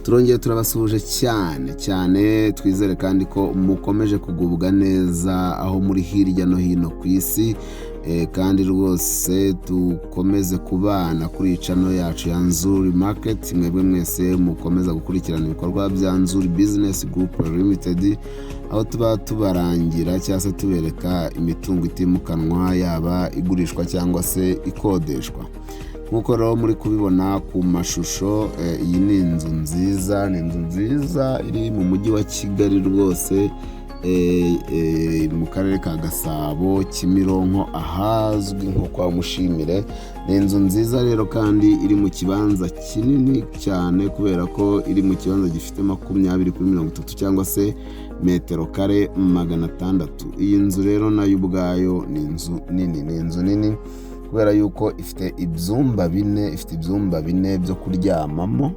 Turongeye turabasuhuje cyane cyane. Twizere kandi ko mukomeje kugubwa neza aho muri hirya no hino ku isi. Kandi rwose dukomeze kubana kuri iyi channel yacu ya Nzuri Market. Mwebwe mwese mukomeza gukurikirana ibikorwa bya Nzuri Business Group Limited, aho tuba tubarangira cyangwa se tubereka imitungo itimukanwa, yaba igurishwa cyangwa se ikodeshwa. Nk'uko rero muri kubibona ku mashusho, iyi ni inzu nziza, ni inzu nziza iri mu mujyi wa Kigali rwose, mu karere ka Gasabo, Kimironko, ahazwi nko kwa Mushimire. Ni inzu nziza rero kandi iri mu kibanza kinini cyane, kubera ko iri mu kibanza gifite 20 kuri 30 cyangwa se metero kare 600. Iyi nzu rero nayo ubwayo ni inzu nini, ni inzu nini kubera yuko ifite ibyumba bine, ifite ibyumba bine byo kuryamamo,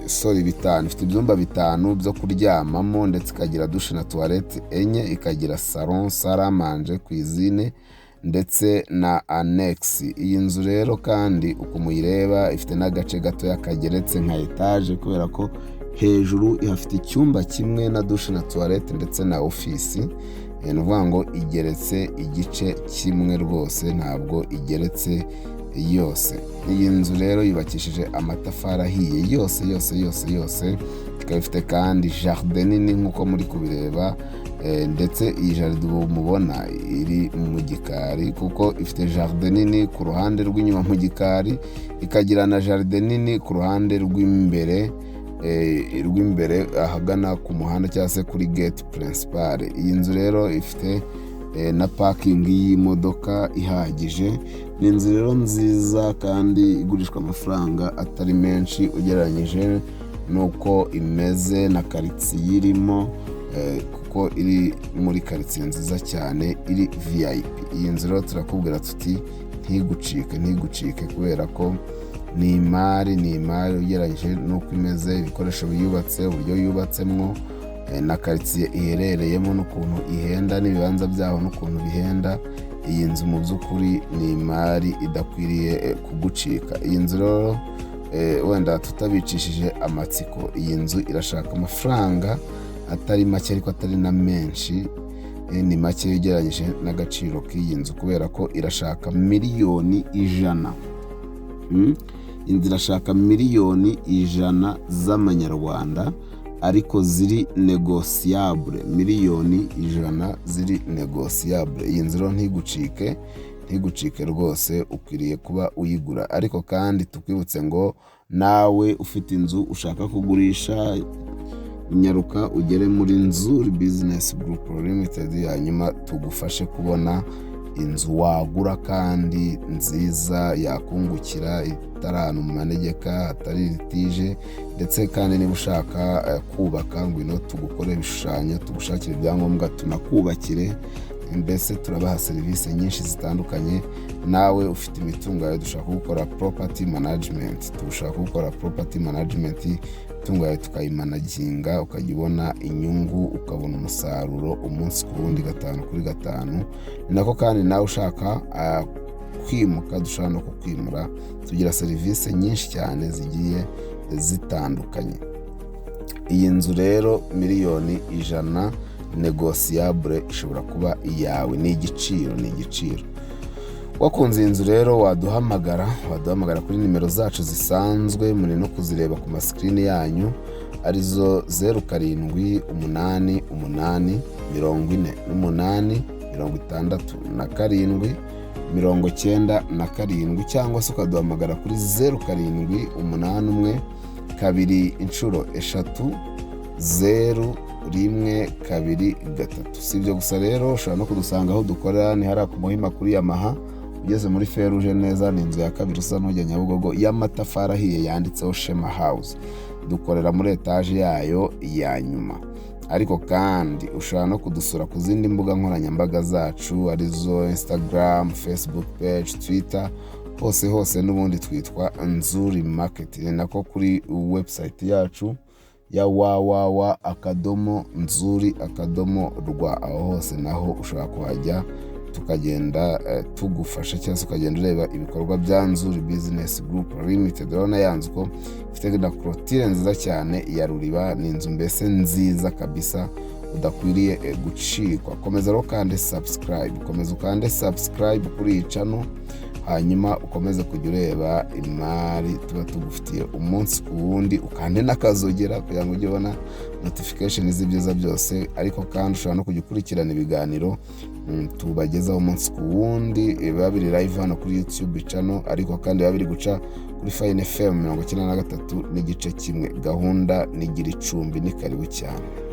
sorry, bitanu. Ifite ibyumba bitanu byo kuryamamo, ndetse ikagira douche na toilette enye, ikagira salon, salle à manger, cuisine ndetse na annexe. Iyi nzu rero kandi uko muyireba ifite n'agace gatoya kageretse nka etaje, kubera ko hejuru ihafite icyumba kimwe na douche na toilette ndetse na ofisi. Ni ukuvuga ngo igeretse igice kimwe rwose, ntabwo igeretse yose. Iyi nzu rero yubakishije amatafari ahiye yose yose yose yose, ikaba ifite kandi jardin nini nk'uko muri kubireba, ndetse iyi jardin ubu mubona iri mu gikari, kuko ifite jardin nini ku ruhande rw'inyuma mu gikari, ikagira na jardin nini ku ruhande rw'imbere, rw'imbere ahagana ku muhanda cyangwa se kuri gate principale. Iyi nzu rero ifite na parking y'imodoka ihagije. Ni inzu rero nziza kandi igurishwa amafaranga atari menshi ugereranyije n'uko imeze na karitsiye irimo, kuko iri muri karitsiye nziza cyane iri VIP. Iyi nzu rero turakubwira tuti ntigucike, ntigucike, kubera ko ni imari, ni imari ugereranyije n'uko imeze, ibikoresho biyubatse, uburyo yubatsemwo, na karitsiye iherereyemo n'ukuntu ihenda, n'ibibanza byaho n'ukuntu bihenda. Iyi nzu mu by'ukuri ni imari idakwiriye kugucika. Iyi nzu rero, wenda tutabicishije amatsiko, iyi nzu irashaka amafaranga atari make ariko atari na menshi, ni make ugereranyije n'agaciro k'iyi nzu, kubera ko irashaka miliyoni 100. Inzu irashaka miliyoni 100 z'amanyarwanda, ariko ziri négociable, miliyoni 100 ziri négociable. Iyi nzu rero ntigucike, ntigucike rwose, ukwiriye kuba uyigura. Ariko kandi tukwibutse ngo nawe ufite inzu ushaka kugurisha, nyaruka ugere muri Nzuri Business Group Limited, hanyuma tugufashe kubona inzu wagura kandi nziza yakungukira, itari ahantu mu manegeka, hatari litige. Ndetse kandi niba ushaka kubaka, ngwino tugukore ibishushanyo, tugushakire ibyangombwa, tunakubakire. Mbese turabaha serivisi nyinshi zitandukanye. Nawe ufite imitungo yawe, dushaka gukora property management, dushaka gukora property management, imitungo yawe tukayimanaginga, ukajya ubona inyungu, ukabona umusaruro umunsi ku wundi, gatanu kuri gatanu. Ni nako kandi nawe ushaka kwimuka, dushobora no kukwimura. Tugira serivisi nyinshi cyane zigiye zitandukanye. Iyi nzu rero miliyoni 100 négociable, ishobora kuba iyawe. Ni igiciro, ni igiciro. Wakunze iyi nzu rero waduhamagara, waduhamagara kuri nimero zacu zisanzwe muri no kuzireba ku masikirini yanyu, arizo 0788 48 67 97, cyangwa se ukaduhamagara kuri 0781 330 123. Si ibyo gusa rero, ushobora no kudusanga aho dukorera, ni hariya ku Muhima kuri Yamaha, ugeze muri feruje neza, ni inzu ya kabiri usa n'ujya Nyabugogo, y'amatafari ahiye, yanditseho Shema House. Dukorera muri etaje yayo ya nyuma. Ariko kandi ushobora no kudusura ku zindi mbuga nkoranyambaga zacu, arizo Instagram, Facebook page, Twitter, hose hose n'ubundi twitwa Nzuri Market. Ni nako kuri website yacu ya www.nzuri.rw, aho hose naho ushobora kuhajya. Tukagenda tugufasha cyangwa se ukagenda ureba ibikorwa bya Nzuri Business Group Limited. Urabona ya nzu ko ifite na clôture nziza cyane ya ruriba. Ni inzu mbese nziza kabisa udakwiriye gucikwa. Komeza rero ukande subscribe, komeza ukande subscribe kuri iyi channel, hanyuma ukomeze kujya ureba imari tuba tugufitiye umunsi ku wundi, ukande n'akazogera kugira ngo ujye ubona notification z'ibyiza byose. Ariko kandi ushobora no kujya ukurikirana ibiganiro tubagezaho umunsi ku wundi, biba biri live hano kuri YouTube channel, ariko kandi biba biri guca kuri Fine FM 93.1. Gahunda nigira icumbi, ni karibu cyane.